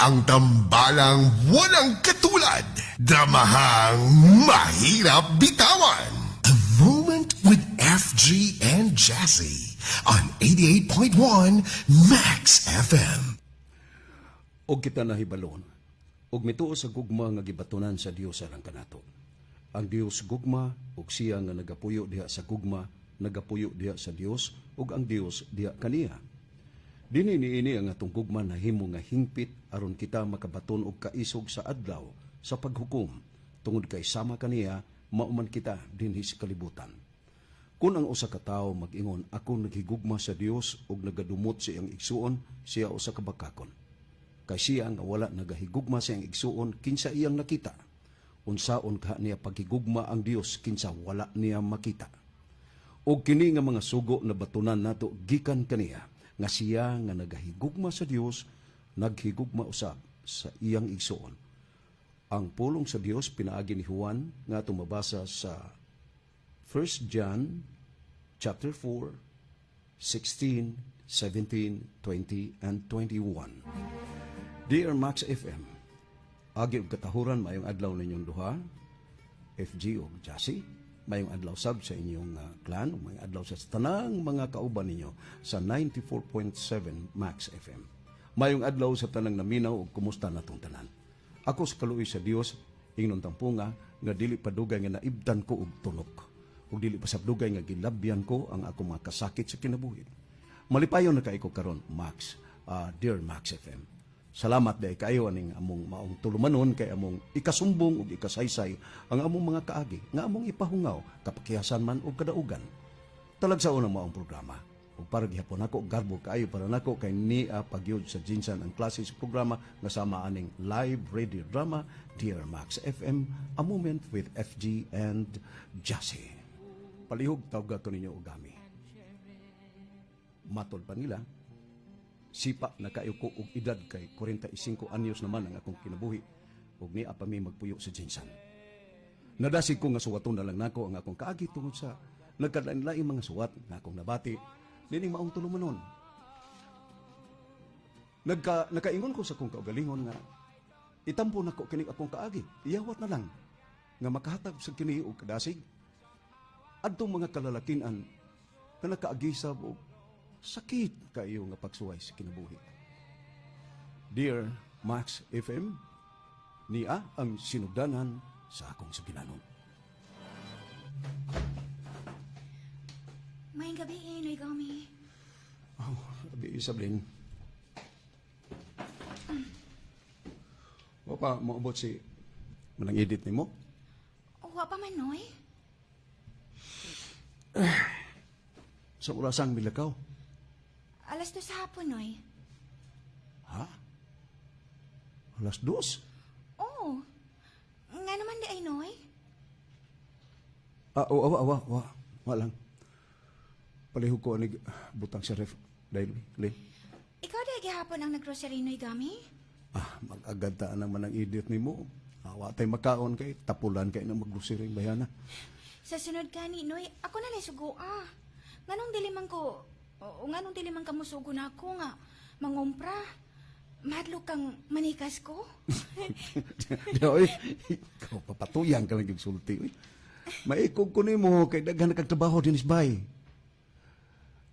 Ang tambalang walang katulad. Dramahang mahirap bitawan. A Moment with FG and Jazzy on 88.1 Max FM. Og kita nahibalon og mituo sa gugma nga gibatunan sa Dios alang kanato. Ang Dios gugma, ug siya nga nagapuyo diha sa gugma nagapuyo diha sa Dios, ug ang Dios diha kaniya. Dinhi niini ang atong gugma nahimo nga hingpit aron kita makabaton og kaisog sa adlaw sa paghukom, tungod kay sama kaniya mao man kita dinhi sa kalibutan. Kung ang usa ka tawo mag-ingon, "Ako naghigugma sa Dios," ug nagadumot sa iyang igsuon, siya usa ka bakakon. Kay siya nga wala nagahigugma sa iyang igsuon kinsa iyang nakita, unsaon kaha niya paghigugma ang Dios kinsa wala niya makita? Og kini nga mga sugo na batunan nato gikan kaniya, nga siya nga nagahigugma sa Dios naghigugma usab sa iyang igsuon. Ang pulong sa Dios pinaagi ni Juan nga atong mabasa sa 1 John chapter 4, 16, 17, 20 and 21. Dear Max FM, agi og katahuran, mayong adlaw ninyong duha, FG og Jassy. Mayong adlaw sab sa inyong clan, mayong adlaw sa tanang mga kauban ninyo sa 94.7 Max FM. Mayong adlaw sa tanang naminaw ug kumusta natong tanan. Ako sa kaluoy sa Dios, ingnon tampunga nga dili pa dugay nga naibdan ko og tunok. Ug dili pa sab dugay nga gilabyan ko ang akong mga kasakit sa kinabuhi. Malipayon na kaayo ko karon, Max, dear Max FM. Salamat dahil kayo aning among maong tulumanon kay among ikasumbong ug ikasaysay ang among mga kaagi nga among ipahungaw kapakihasan man og kadaugan. Talagsaon ang maong programa. Ug para gihapon nako, garbo kaayo para nako kay nia pagyud sa GenSan ang klase sa programa nga sama aning live radio drama, Dear Max FM, A Moment with FG and Jassy. Palihog tawga ko ninyo og Gami. Matod pa nila, sipa na kayo ko og edad kay 45 anyos naman ang akong kinabuhi ug nia pa mi magpuyo sa GenSan. Nadasig ko nga suwaton na lang nako ang akong kaagi tungod sa nagkalain-laing mga suwat nga akong nabati nining maong tulumanon. Nakaingon ko sa akong kaugalingon nga itampo nako kining akong kaagi. Iyawat na lang nga makahatag sa kini og kadasig adtong mga kalalakinan nga nakaagisab og sakit kayo nga pagsuway sa kinabuhi. Dear Max FM, niya ang sinugdanan sa akong sugilanon. Maayong gabi, Noy Gami. Oh, abi Isablin. Wa pa moabot si manang edit nimo? Wa pa man, Noy. Sa orasang milakaw? 2:00 sa hapon, Noy. Ha? 2:00? Oo. Nga naman di ay, Noy? Ah, oh, awa, awa, awa. Wa lang. Palihog ko anig butang sa ref. Dahil, Lin. Ikaw di gihapon ang naggrocery, Noy Gami? Ah, mag-agad ta naman ang idiot nimo. Awa tay makaon kay tapulan kay na maggrocery bayana. Sa sunod gani, Noy, ako na lay sugo ah. Nganong dili man ko, o nganong dili man ka musugo na ako nga mangumpra? Madlok kang manikas ko? Di, oy, ikaw papatuyang ka lang yung sulti. Oy. Maikog ko nimo kay daghan na kag trabaho dinis bay.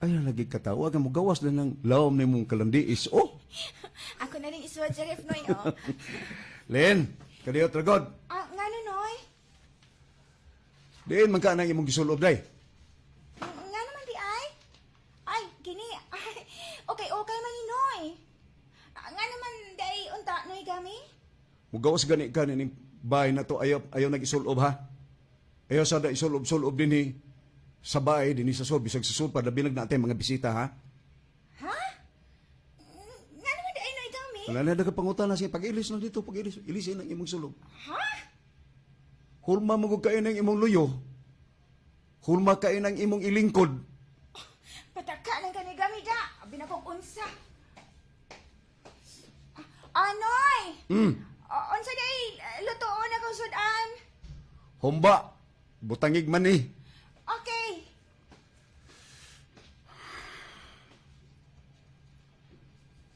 Ay, lagi katawa nga mo gawas na ng lawom nimong kalandiis. Oh! Ako na rin isuwad sa ref, Noy, oh. Len, kadiyo tragod. Ah, ngano, Noy? Diin man ka nang imong gisulob day. Nga naman di ay? Ay, gini. Ay, okay, okay man ni Noy. Ah, nga naman di ay unta, Noy Gami? Mugawas gani ka ning bay na to, ayaw ayaw nag-isulob ha. Ayaw sa da isulob-sulob dinhi sa bahay dinhi sa sul bisag sa sulpa labi nag natin mga bisita ha. Ha? Nga naman di ay, Noy Gami? Wala na ka pangutana siya pag-ilis lang dito, pag-ilis, ilisin ang imong sulob. Ha? Hulma mo gud kayo ng imong luyo. Hulma kayo ng imong ilingkod. Pataka lang ka ni Gami da. Abi na kong unsa. Ah, Noy! Unsa di ay lutoon na kong sudan? Humba, butangig man ni. Okay.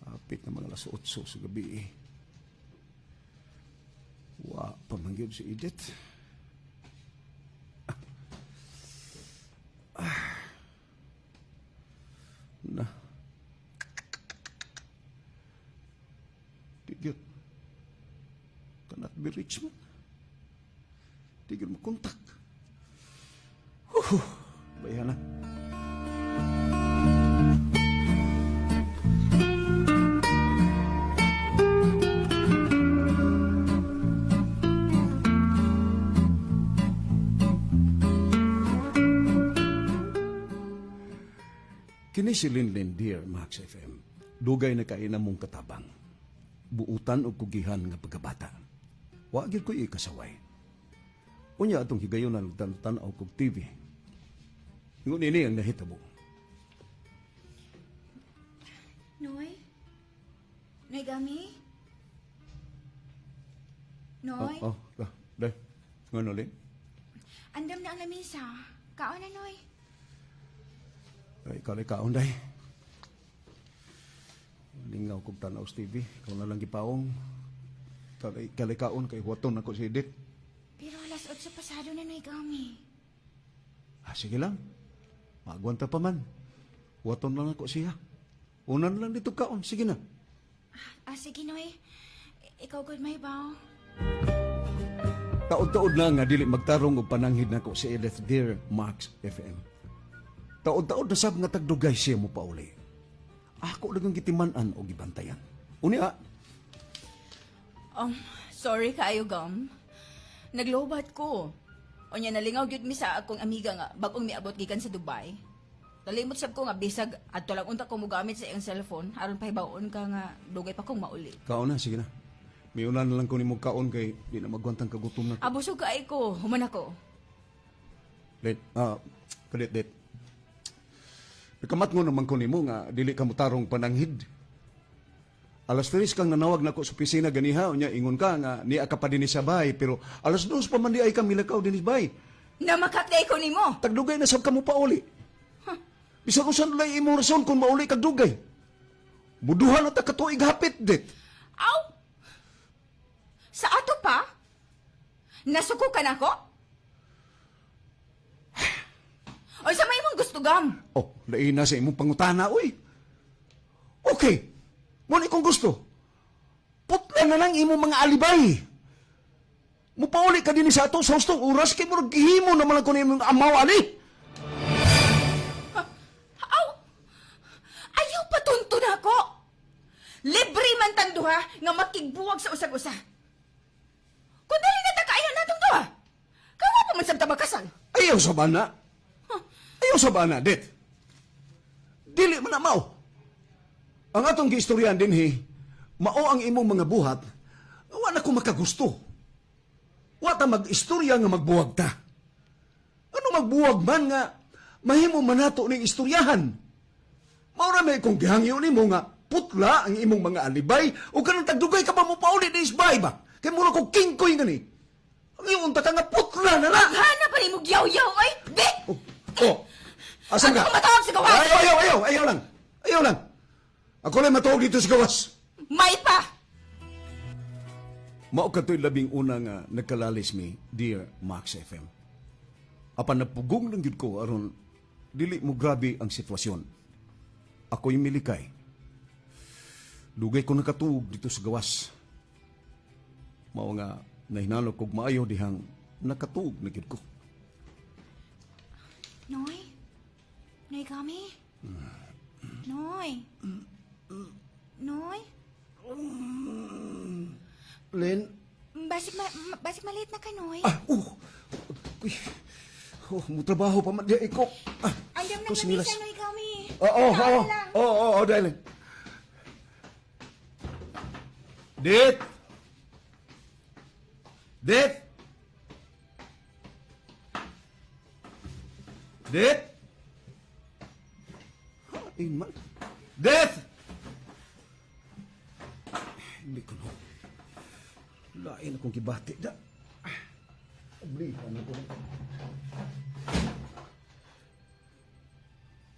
Apit na mga 8:00 sa gabi eh. Wa pa man gyud si Edith. Na. Di gyud. Cannot be reached man. Di gyud makontak. Huh, bayan na. Kini si Linlin, dear Max FM. Dugay na kaayo namong katabang. Buutan og kugihan nga pagkabata. Wa gyud ko'y ikasaway. Unya atong higayonan nagtan-tanaw kog TV. Ingon ini ang nahitabo. Noy? Noy Gami? Noy? Oh, oh, day. Ngano, Lin? Andam na ang lamisa. Kaon na, Noy. Ay, ikaw na kaon, day. Lingaw kog tanaw sa TV. Ikaw na lang gipaong. Kalay kaon kay huwaton ako si Edith. Pero alas 8 pasado na, Noy Gami. Ah, sige lang. Maagwanta pa man. Huwaton lang ako siya. Unan lang dito kaon. Sige na. Ah, sige, Noy. Ikaw gud may baw. Taod-taod na nga dili magtarong og pananghid nako si Edith, dear Max FM. Taod-taod na sab nga tagdugay siya mo pauli. Ako lang ang gitiman-an og gibantayan. Unya, Sorry kaayo, Gam. Naglobat ko. Unya nalingaw gyud mi sa akong amiga nga bag-ong miabot gikan sa Dubai. Nalimot sab ko nga bisag adto lang unta ko mogamit sa iyang cellphone aron pahibaw-on ka nga dugay pa kong mauli. Kaon na, sige na. Miuna na lang ko nimo kaon kay di na magwantang kagutom na ko. Abusog kaayo ko, human ako. Let, kalit, det. Nakamat ngo naman ko nimo nga dili ka motarong pananghid. Alas 3 kang nanawag nako sa opisina ganiha, unya ingon ka nga niya ka pa dinhi sa bay, pero alas 2 pa man di ay ka milakaw dinhi sa bay. Namakakday ko nimo. Tagdugay na sab ka mo pauli. Bisan usan lay imong rason kung mauli kag dugay. Muduha na ta katuig hapit dit. Aw! Sa ato pa? Nasuko ka nako? Oy, sa may imong gusto, Gam. Oh, lain na sa imong pangutana, oy. Okay. Mo ni kong gusto. Putla na lang imong mga alibay. Mupauli ka din sa ato sa hustong oras kay murag gihimo naman lang ko nimong amaw ani. Aw! Ayaw patunto na ako! Libre man tang duha nga makigbuwag sa usag-usa. Kung dali na ta kaayo natong duha, kawa pa man sab ta makasal. Ayaw sa bana. Ayaw sa bana, det. Dili man na mao. Ang atong giistoryahan dinhi, mao ang imong mga buhat, wa na ko makagusto. Wa ta mag-istorya nga magbuwag ta. Ano magbuwag man nga mahimo man nato ning istoryahan. Mao ra may kung gihangyo nimo nga putla ang imong mga alibay o kanang tagdugay ka pa mo pauli di isbay ba? Kay mura ko kingkoy ngani. Ang iyong unta ka nga putla na na. Hana pa nimo yaw-yaw ay, be! Oh, oh. Asan ka? Ako matawag sa gawas! Ayaw, ayaw, ayaw, ayaw lang. Ayaw lang. Ako lang matawag dito sa gawas. May pa! Mao kato'y labing una nga nagkalalis mi, dear Max FM. Apan napugong lang gyud ko aron dili mo grabe ang sitwasyon. Ako'y milikay. Dugay ko nakatuog dito sa gawas. Mao nga nahinalo kog maayo dihang nakatuog na gyud ko. Noy? Noy Gami? Noy? Noy? Len, Basig malit na ka, Noy. Ah, oh. Uy. Oh, mo trabaho pa man di ko. Ah, Andam na ko sinilas. lamisa, Noy Gami. Oo, Kaon oo. na lang. Oo, oo, oo, darling. Dit! Dit! Dit! Hain man. Dit! Hindi ko no. Lain akong gibati da. Oblihan ako.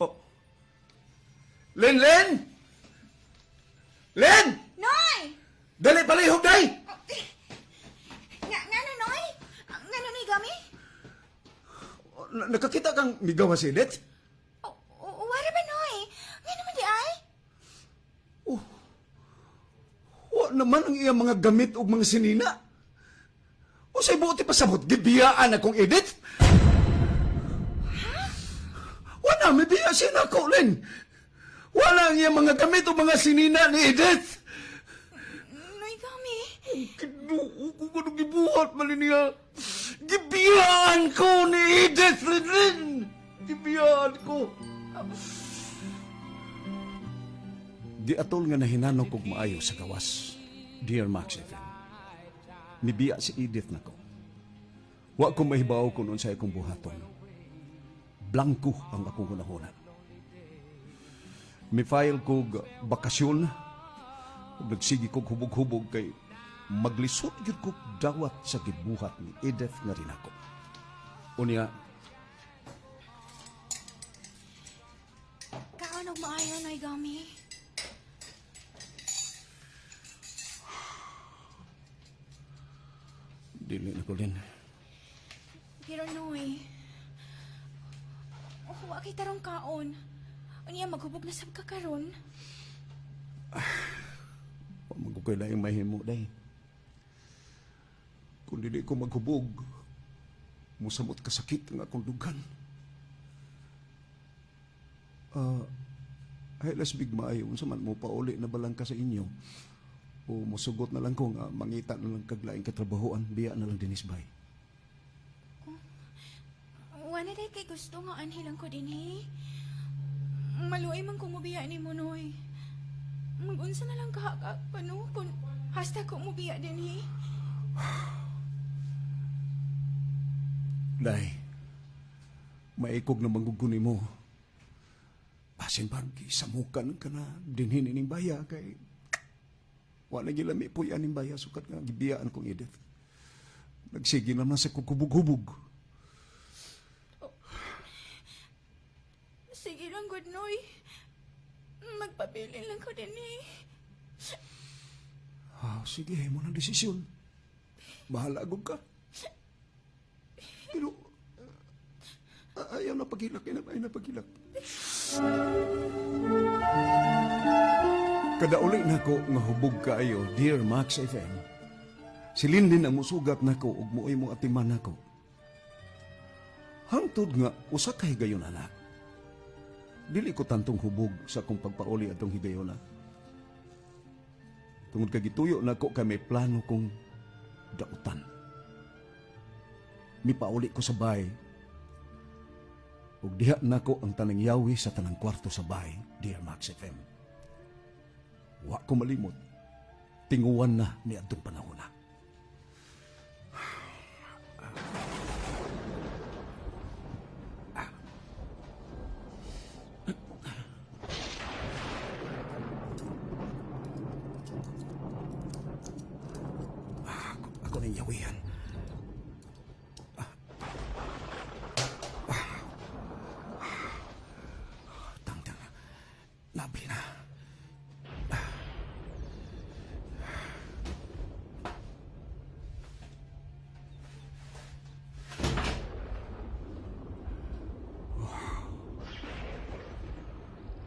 Oh. Len, Len! Len! Noy! Dali, palihog, day! lang migawas si Edith? O, wala ba, Noy? Nga naman di ay? Wa naman ang iyang mga gamit og mga sinina. Unsay buot ipasabot, gibiyaan akong Edith? Wala, may biya siya nako, Len. Wala ang iyang mga gamit o mga sinina ni Edith. Noy, gami. Kinuo ko ganun gibuhat mali niya. Gibiyaan ko ni Edith, Len. Gibiyaan ko. Di atol nga nahinanok og maayo sa gawas, dear Max FM. Nibiya si Edith nako. Wa ko mahibaw kung unsay akong buhaton. Blanko ang akong hunahuna. Mi-file kog bakasyon ug nagsige kog hubog-hubog kay maglisod gyud kog dawat sa gibuhat ni Edith nga rinako. Unya, Kaon og maayo, Noy, gami. Dili na ko din. Pero Noy, oh, wa kay tarong kaon. Unya maghubog na sab ka karon. Wa man ko kay laing mahimo day. Kung dili ko maghubog, musamot kasakit ang akong dugan. Ay las bigmaayo, unsa man mo pauli na balang ka sa inyo. O musugot na lang ko nga mangita na lang kag laing katrabahoan, biya na lang dinis bay. Wa na day kay gusto nga anhi lang ko dinhi. Maluoy man kung mubiya ni mo, Noy. Mag-unsa na lang ka pano kung hasta ko mubiya dinhi. Day, maikog na mangguguni mo. Basin bang gisamukan ka na dinhi ning baya kay wala gilami po yan ning baya sukat nga gibiyaan kong Edith. Nagsige naman sa kukubog-hubog. Sige lang, good Noy. Magpabilin lang ko dinhi. Ah, sige, mo ng desisyon. Bahala agad ka. Pero, ayaw na paghilak, ayaw na paghilak. Kada uli nako nga hubog kaayo, dear Max FM. Si Linlin ang musugat nako ug mo'y mo atiman nako. Hangtod nga usa ka higayon anak. Dili ko tantong hubog sa akong pagpauli atong higayona. Tungod kay gituyo nako kay may plano kong dautan. Mipauli ko sa bahay. Ug diha nako ang tanang yawi sa tanang kwarto sa bahay, dear Max FM. Wa ko malimot. Tinguan na ni adtong panahon na. Ako ning yawihan. Tang, tang. Nabli na.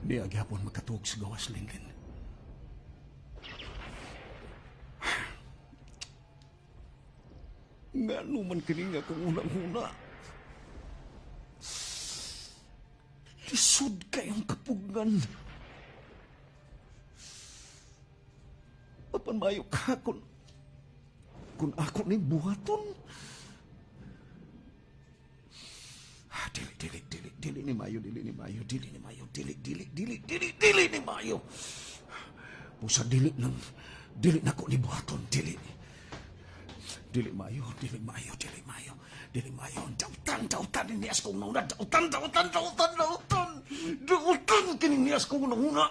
Di agyapon makatuog sa gawas, Linlin. Ngano man kini nga akong unang-una. Lisod kayong kapugan. Apan mayo ka kung ako ning buhaton. Ah, dili, dili, dili, dili ni Mayo, dili ni Mayo, dili ni Mayo, dili, dili, dili, dili, dili ni Mayo. Busa dili nang, dili nako ni buhaton, dili. Dili mayo, dili mayo, dili mayo, dili mayo. Dautan, dautan ni niyas kong nauna, dautan, dautan, dautan, dautan. Dautan kining niyas kong nauna.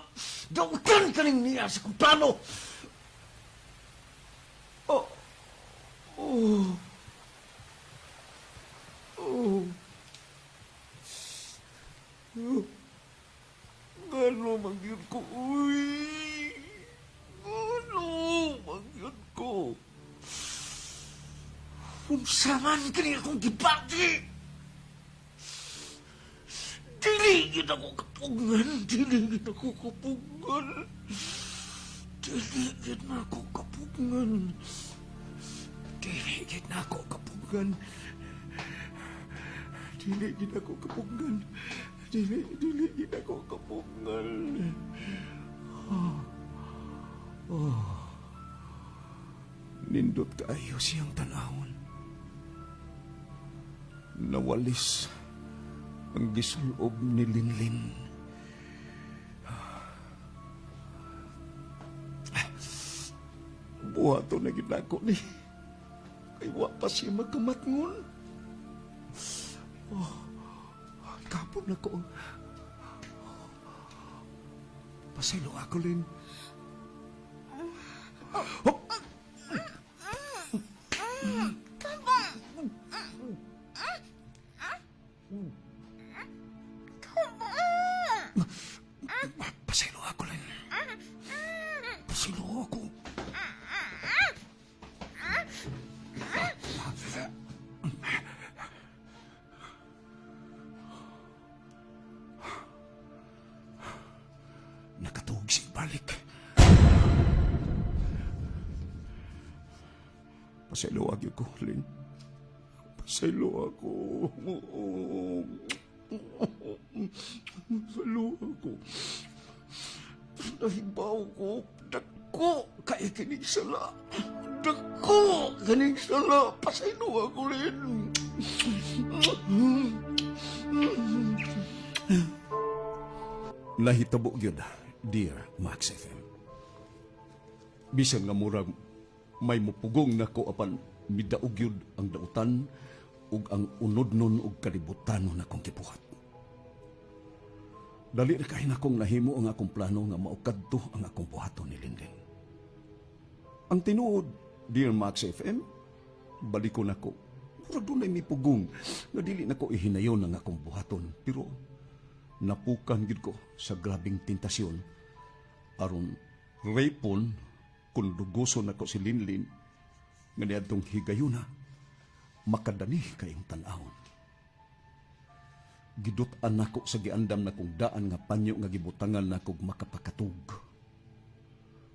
Dautan kining niyas kong plano. Oh. Oh. Oh. Oh. Ngano man gyud ko, uy. Ngano man gyud ko. Unsa man kini akong gibati? Dili gid ako kapugngan. Dili gid ako kapugngan. Dili gid na ako kapugngan. Dili gid na ako kapugngan. Dili gid ako kapugngan. Dili, dili gid ako kapugngan. Oh. Oh. Nindot kaayo siyang tanawon. Nawalis ang gisulob ni Linlin. Buhato na gid nako ni. Kay wa pa siya magkamatngon. Oh, kapon na ko. Pasaylo ako, Lin. Oh! Pasaylo ako, Lin. Pasaylo ako. Nakatuog siya balik. Pasaylo agyo ko, Lin. Pasaylo ako. Pasaylo ako. Nahibaw ko. Dako kay kinig sala. Dako kinig sala. Pasaylo ako, Lin. Nahitabo gyud, dear Max FM. Bisan nga murag may mupugong nako apan midaog gyud ang dautan ug ang unodnon ug kalibutanon akong gibuhat. Dali ra kay nakong nahimo ang akong plano nga maukadto ang akong buhaton ni Linlin. Ang tinuod, dear Max FM, balikon ako. Murag dunay mipugong nga dili nako ihinayon ang akong buhaton, pero napukan gid ko sa grabing tentasyon aron rapon kun dugoson nako si Linlin nga niadtong higayuna makadani kayong tan-awon. Gidut-an nako sa giandam na kong daan nga panyo nga gibutangan nako makapakatug.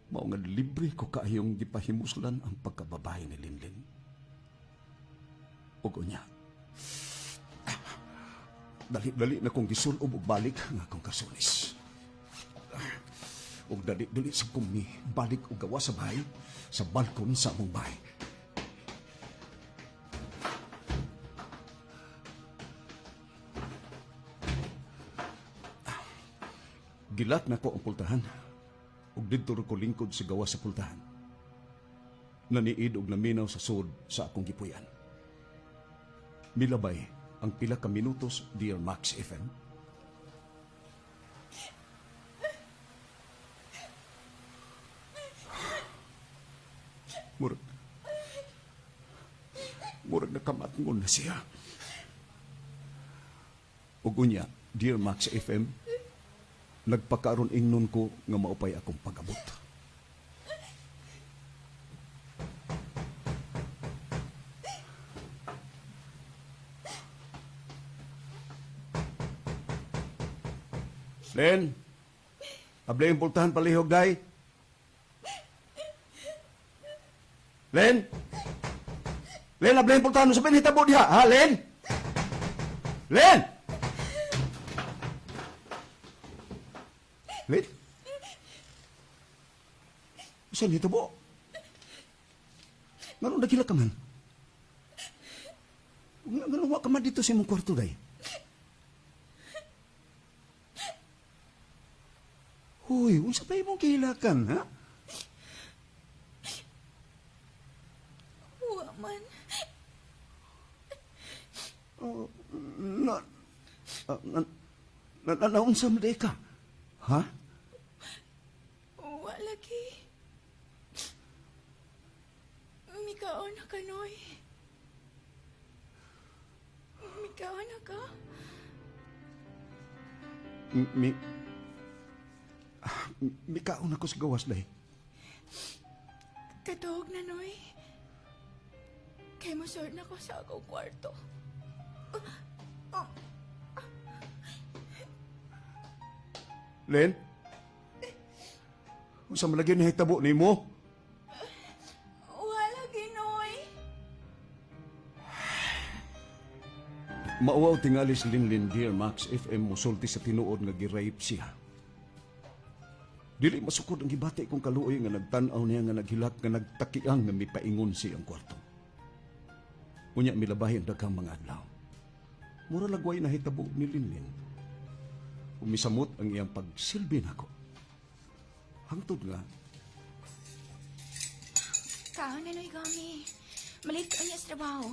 Mao nga libre ko kaayong gipahimuslan ang pagkababae ni Linlin. Ug unya, dali-dali na kong gisulob og balik nga akong kasunis. Ug dali-dali sa kong mi balik og gawa sa bahay, sa balkon sa among bahay. Gilat na ko ang pultahan. Ug didto ra ko lingkod sa gawas sa pultahan. Naniid og naminaw sa sud sa akong gipuy-an. Milabay ang pila ka minutos, dear Max FM. Murag nakamatngon na siya. Ug unya, dear Max FM, nagpakaron ingnon ko nga maupay akong pag-abot. Len, abli yung pultahan palihog, day. Len! Len, abli yung pultahan. Sabihin, hitabo diha, ha, Len? Len! Len? Saan hitabo? Nganong nagila ka man? Nganong wa ka man dito sa imong kwarto, day? Hoy, unsa pa imong gihilakan, ha? Wa man. Oh, na, na, na, na, naunsa man day ka? Ha? Wa lagi. Mikaon na ka, Noy. Mikaon na ka. Mikaon ako sa gawas, day. Katuog na, Noy. Kay mosuod na ko sa akong kwarto. Len? Unsa man lagi nahitabo nimo? Wala, Ginoy. Mauwaw tingali si Linlin, dear Max FM, musulti sa tinuod nga gi-rape siya. Dili masukod ang gibati kong kaluoy nga nagtan-aw niya nga naghilak nga nagtakiang nga mipaingon siyang kwarto. Unya milabahi ang daghang mga adlaw. Mura lagway na hitabo ni Linlin. Umisamot ang iyang pagsilbi nako. Hangtod nga, Kaon na, Noy Gami. Malit ka niya sa trabaho.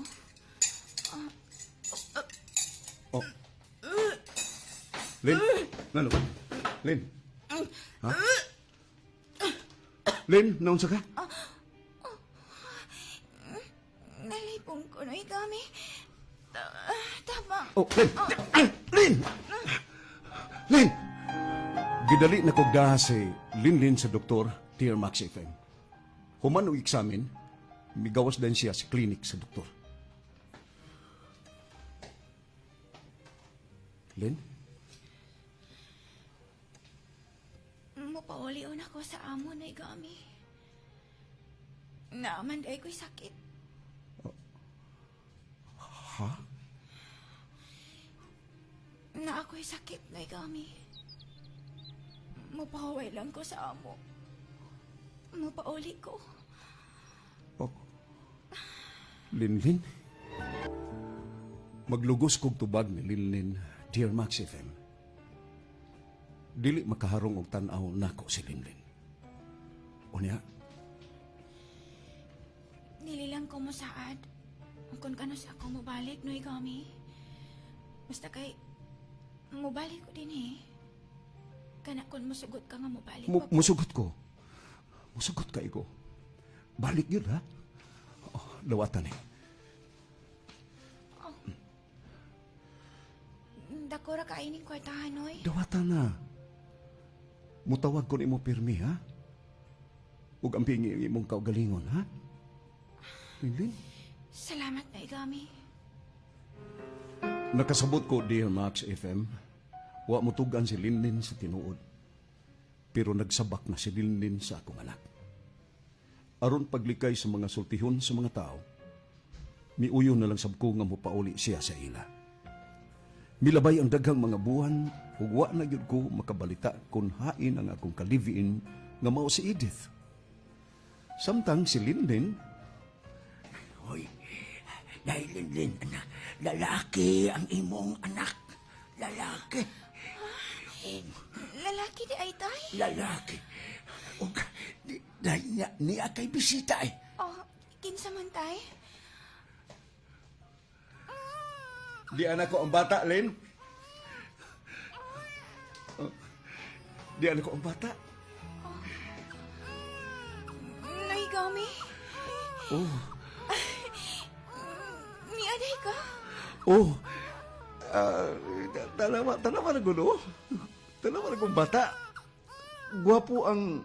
Oh. Lin, ngano ba? Lin. Ha? Lin, naunsa ka? Nalipong ko, Noy Gami. Tabang. Oh, Lin. Ah, Lin. Lin. Gidali na kog daha si Linlin sa doktor, dear Max FM. Human og eksamen, migawas din siya sa clinic sa doktor. Lin, Mupauli-on ako sa amo, Noy Gami. Naaman day ko'y sakit. Ha? Na ako'y sakit, Noy Gami. Mupahuway lang ko sa amo. Mupauli ko. Oh. Linlin? Maglugos kog tubag ni Linlin, dear Max FM. Dili makaharong og tan-aw nako si Linlin. Unya, Nililang ko mo saad. Kung kano sa ako mobalik, Noy Gami. Basta kay, mobalik ko din eh. Kana kun musugot ka nga mobalik pa. Musugot ko. Musugot ka ko. Balik yun, ha? Oh, lawatan eh. Dako ra kaining kwartahan, Noy. Dawatan na. Mutawag ko nimo pirmi, ha? Ug ang pingi ang imong kaugalingon, ha? Linlin? Salamat, Noy Gami. Nakasabot ko, dear Max FM, wa mutugan si Linlin sa tinuod. Pero nagsabak na si Linlin sa akong anak. Aron paglikay sa mga sultihon sa mga tao, miuyon na lang sab ko nga mopauli siya sa ila. Milabay ang daghang mga buwan, ug wa na gyud ko makabalita kung hain ang akong kaliviin nga mao si Edith. Samtang si Linlin, Hoy, dahil Linlin, anak, lalaki ang imong anak. Lalaki. Lalaki di ay tay. Lalaki. Ug di, dahil niya, niya kay bisita eh. Oh, kinsa man tay? Di anak ko ang bata, Lin. Oh. Di anak ko ang bata. Noy Gami. Oh. Ni aday ka? Oh. Ah, tanawa, tanawa na gulo. Tanawa na kong bata. Gwapo ang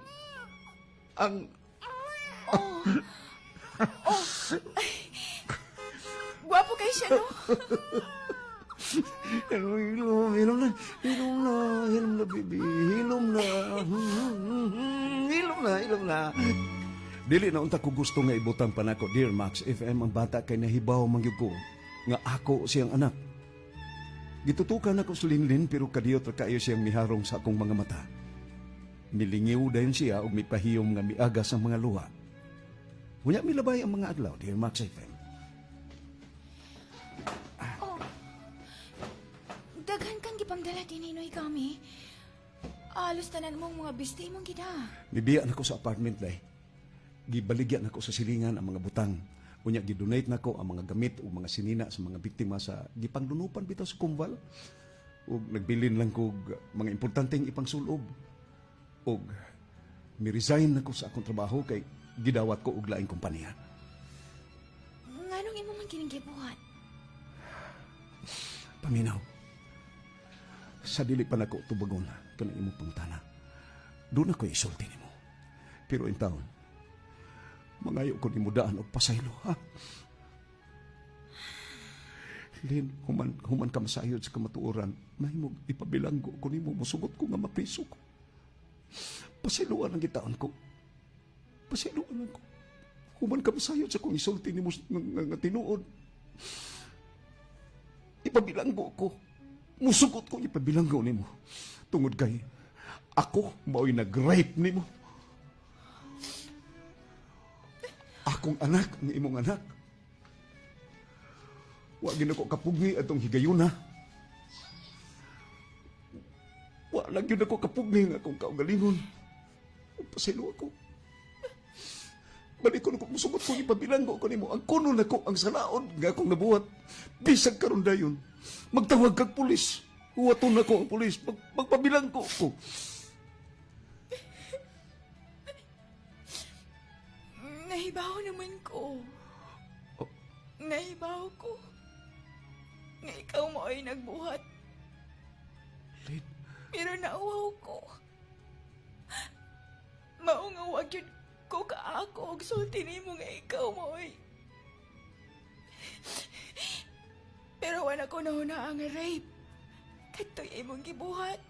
Gwapo kay siya, no? Hilom, hilom na, hilom na, hilom na, baby, hilom na, hilom na, hilom na. Dili na unta ko gusto nga ibutang pa nako, dear Max FM, ang bata kay nahibaw man gyud ko nga ako siyang anak. Gitutukan ako sa Linlin pero kadiyot ra kaayo siyang miharong sa akong mga mata. Milingiw dayon siya ug mipahiyom nga miagas ang mga luha. Unya milabay ang mga adlaw, dear Max FM. Oh. Daghan kang gipangdala din Noy Gami. Alos tanan mong mga biste imong gida. Nibiya nako sa apartment lay. Gibaligya nako sa silingan ang mga butang. Unya gidonate nako ang mga gamit ug mga sinina sa mga biktima sa gipangdunupan bitaw sa Kumval. Ug nagbilin lang kog mga importanteng ipangsulob. Ug mi-resign nako sa akong trabaho kay gidawat ko og laing kompanya. Nganong imo man kining gibuhat? Paminaw. Sa dili pa nako tubagon kanang imong pangutana. Doon ako isulti nimo. Pero in taon, mangayo ko nimo daan og pasaylo, ha? Lin, human, human ka masayod sa kamatuoran, mahimog ipabilanggo ko nimo, musugot ko nga mapriso ko. Pasayloan ang gitaon ko. Pasayloan lang ko. Human ka masayod sa kong isulti nimo nga tinuod. Ipabilanggo ko. Musugot ko ipabilanggo nimo. Tungod kay ako mao'y nag-rape nimo. Akong anak ang imong anak. Wa gyud ako kapugni atong higayuna. Wa lang gyud ako kapugni nga akong kaugalingon. Pasaylo ako. Balik ko na ko, musugot ko, ipabilanggo ko nimo. Ang kuno na ko, ang salaod nga akong nabuhat. Bisag karon dayon. Magtawag kag pulis. Huwaton na ko ang pulis. Magpabilanggo ko. Nahibaw naman ko. Oh. Nahibaw ko. Nga ikaw mo ay nagbuhat. Lin, Pero nauwaw ko. Mao nga wag yun ko kaako og sulti nimo nga ikaw mo ay. Pero wala ko nahuna ang rape. Kadto'y imong gibuhat.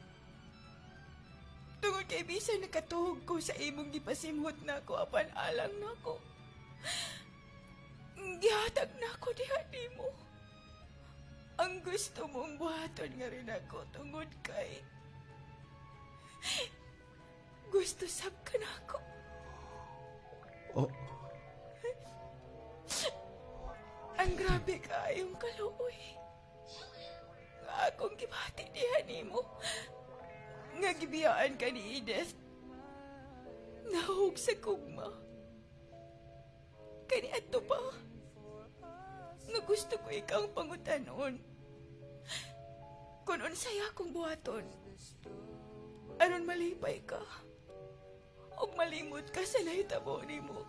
Tungod kay bisan nakatuhog ko sa imong gipasimhot nako apan alang nako. Gihatag nako diha nimo. Ang gusto mong buhaton nga rin ako tungod kay gusto sab ka nako. Oh, Ang grabe kaayong kaluoy. Nga akong gibati diha nimo. Nga gibiyaan ka ni Edith. Nahug sa kugma. Kani adto pa. Nga gusto ko ikaw ang pangutanon. Kung unsay akong buhaton. Aron malipay ka. Og malimot ka sa nahitabo nimo.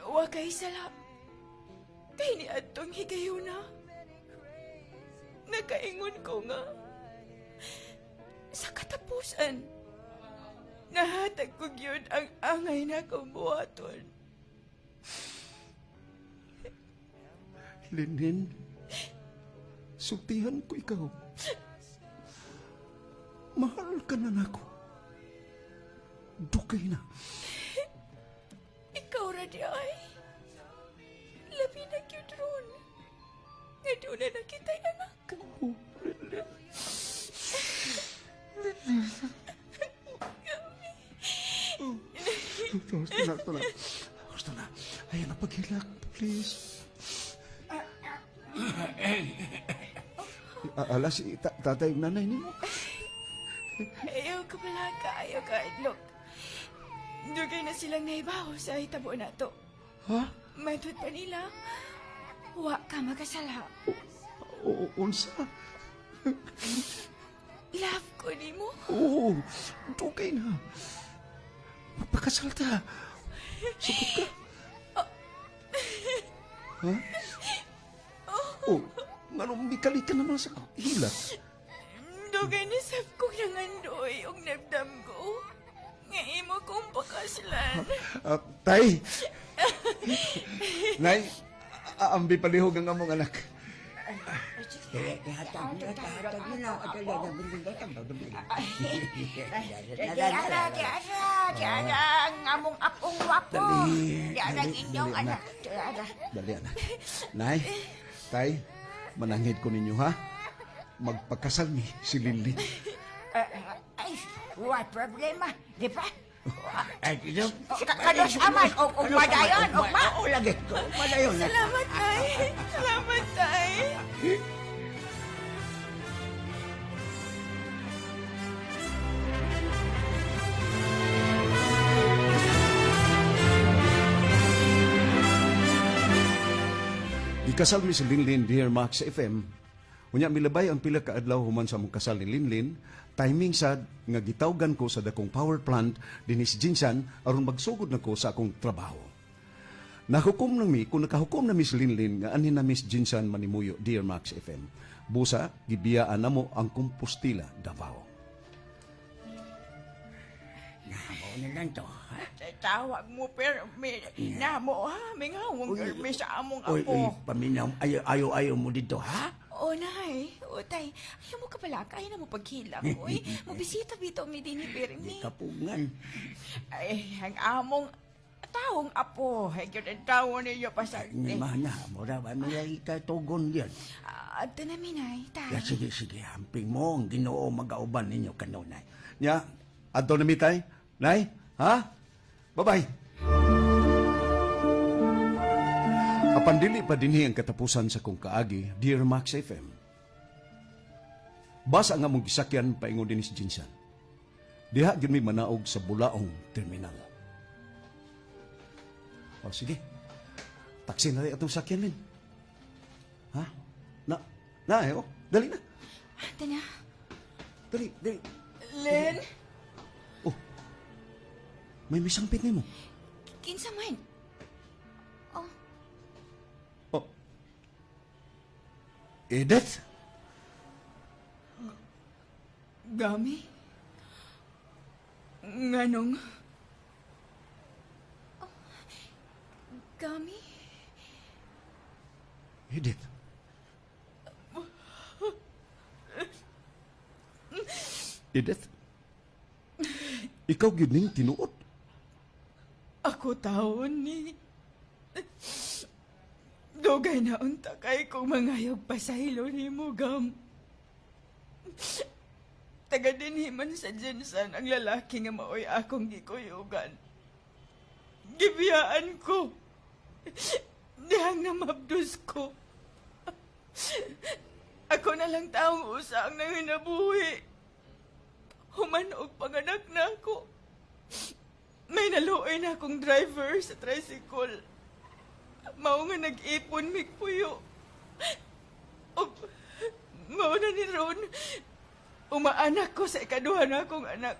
Wa kay sala. Kay ni adtong higayuna. Nakaingon ko nga. Sa katapusan, nahatag ko gyud ang angay na akong buhaton. Linlin, sultihan ko ikaw. Mahal ka na nako. Dugay na. Ikaw ra di ay. Labi na gyud ron. Nga doon na nakita'y anak. Oh, Linlin. Ito, gusto na, ito na. Gusto na. Ayan na, paghilak, please. Ala, si tatay ug nanay nimo. Ayaw ka pala ka, ayaw ka. Look, dugay na silang naibaw sa hitabo na to. Ha? Matod pa nila, wa ka makasala. O, unsa? Love ko nimo. Oo, dugay na. Magpakasal ta. Sugot ka. Ha? Oh, nganong mikali ka naman sa hilak? Dugay na sab ko nangandoy og nabdam ko. Nga imo kong pakaslan. Tay! Nay, ambi palihog ang among anak. Diara, diara, diara, ang among apong wapo. Dali, Diara ang dali, inyong dali, anak. Diara. Dali, anak. Nay, tay, mananghid ko ninyo, ha? Magpakasal ni si Linlin. Ay, what problema, di ba? Ay, Kanos aman, og madayon, og ma. Oo, lagi. Madayon. Salamat, Tay. Salamat, Tay. Gikasal mi si Linlin, dear Max FM. Unya milabay ang pila ka adlaw human sa among kasal ni Linlin, timing sad nga gitawgan ko sa dakong power plant dinhi sa Jinsan aron magsugod na ko sa akong trabaho. Nahukom na mi, kung nakahukom na Miss Linlin nga anhin na Miss Jinsan manimuyo, dear Max FM. Busa, gibiyaan na mo ang Compostela, Davao. Namo na lang to. Ha? Tawag mo, pero may, namo ha, may ngawang Uy, mi sa among Uy, apo. uy, paminaw, ayo, ayo, ayo mo dito, ha? Oo, nay. O, tay. Ayaw mo ka pala. Kaya na mo paghilak. Uy, mabisita bitaw mi din ni Di Permi. kapungan. Ay, ang among taong apo. Ay, gyud ang tawo ninyo pasagdi. Ni mana, mura ba nila ikatugon yan? Ah, adto na mi, nay. Tay. Ya, sige, sige, hamping mo ang Ginoo magauban ninyo kanunay. Nya, adto na mi tay. Nay, ha? Bye-bye. Apan dili pa dinhi ang katapusan sa kong kaagi, Dear Max FM. Basa nga mong gisakyan paingon din si Jinsan. Diha gyud mi manaog sa Bulaong Terminal. O sige. Taksi na rin atong sakyan min. Ha? Na, na eh, oh. Dali na. Adto na. Dali, dali. Len, Oh. May misangpit nimo. Kinsa man? Oh, Oh. Edith? Gami. Nganong Gami? Edith. Edith? Ikaw gyud ning tinuod. ako taon ni. Dugay na unta kay kong mangayog pasaylo nimo, Gam. Taga dinhi man sa Jensan ang lalaki nga maoy akong gikuyugan. Gibiyaan ko. Dihang namabdos ko. Ako na lang taong usa ang nanginabuhi. Human og panganak na ako. May naluoy na akong driver sa tricycle. Mao nga nag-ipon migpuyo. Og mao na ni Ron. Umaanak ko sa ikaduha na akong anak.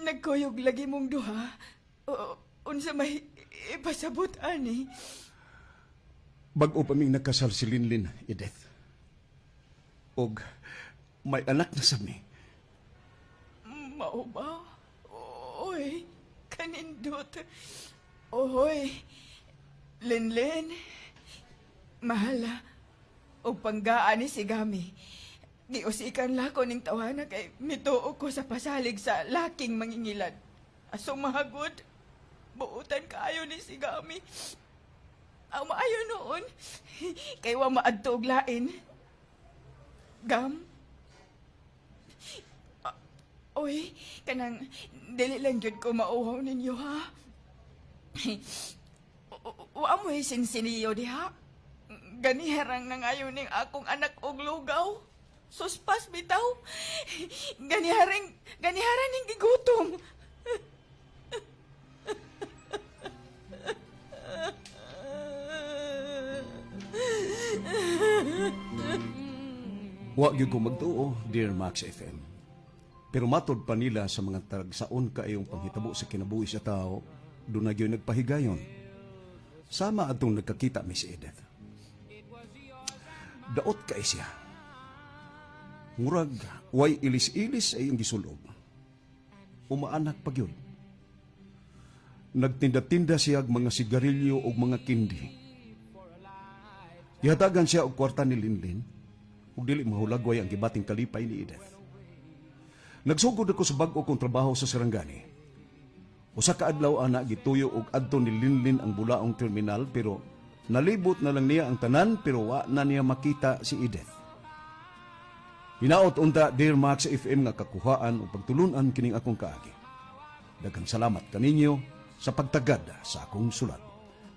Nagkuyog lagi mong duha. O, unsa may ipasabot ani. Bag-o pa ming nagkasal si Linlin, Edith. Og may anak na sa mi. Mao ba? Oy, kanindot. Oy, Linlin. Mahala. Og panggaan ni si Gami. Giusikan la ko ning tawana kay mituo ko sa pasalig sa laking mangingilad. Aso mahagod. Buutan kaayo ni si Gami. Ang maayo noon. Kay wa maadto og lain. Gam. Oy, kanang dili lang gyud ko mauhaw ninyo ha. Wa mo sinsiniyo diha. Ganiherang nangayo ning akong anak og lugaw. Suspas bitaw. Ganiharing ganiharan ning gigutom. Wa gyud ko magtuo, Dear Max FM. Pero matod pa nila sa mga tagsaon kaayong panghitabo sa kinabuhi sa tao, doon na gyud nagpahigayon. Sama atong nagkakita mi si Edith. Daot kay siya. Murag way ilis-ilis ay iyang gisulob. Umaanak pa gyud. Nagtinda-tinda siya og mga sigarilyo ug mga kindi. Gihatagan siya og kwarta ni Linlin ug dili mahulagway ang gibating kalipay ni Edith. Nagsugod ako sa bag-o kong trabaho sa Sarangani. Usa ka adlaw ana gituyo og adto ni Linlin ang bulaong terminal pero nalibot na lang niya ang tanan pero wa na niya makita si Edith. Hinaot unta Dear Max FM nga kakuhaan o pagtulunan kining akong kaagi. Daghang salamat kaninyo sa pagtagad sa akong sulat.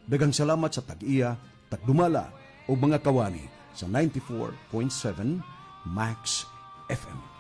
Daghang salamat sa tag-iya, tagdumala o mga kawani sa 94.7 Max FM.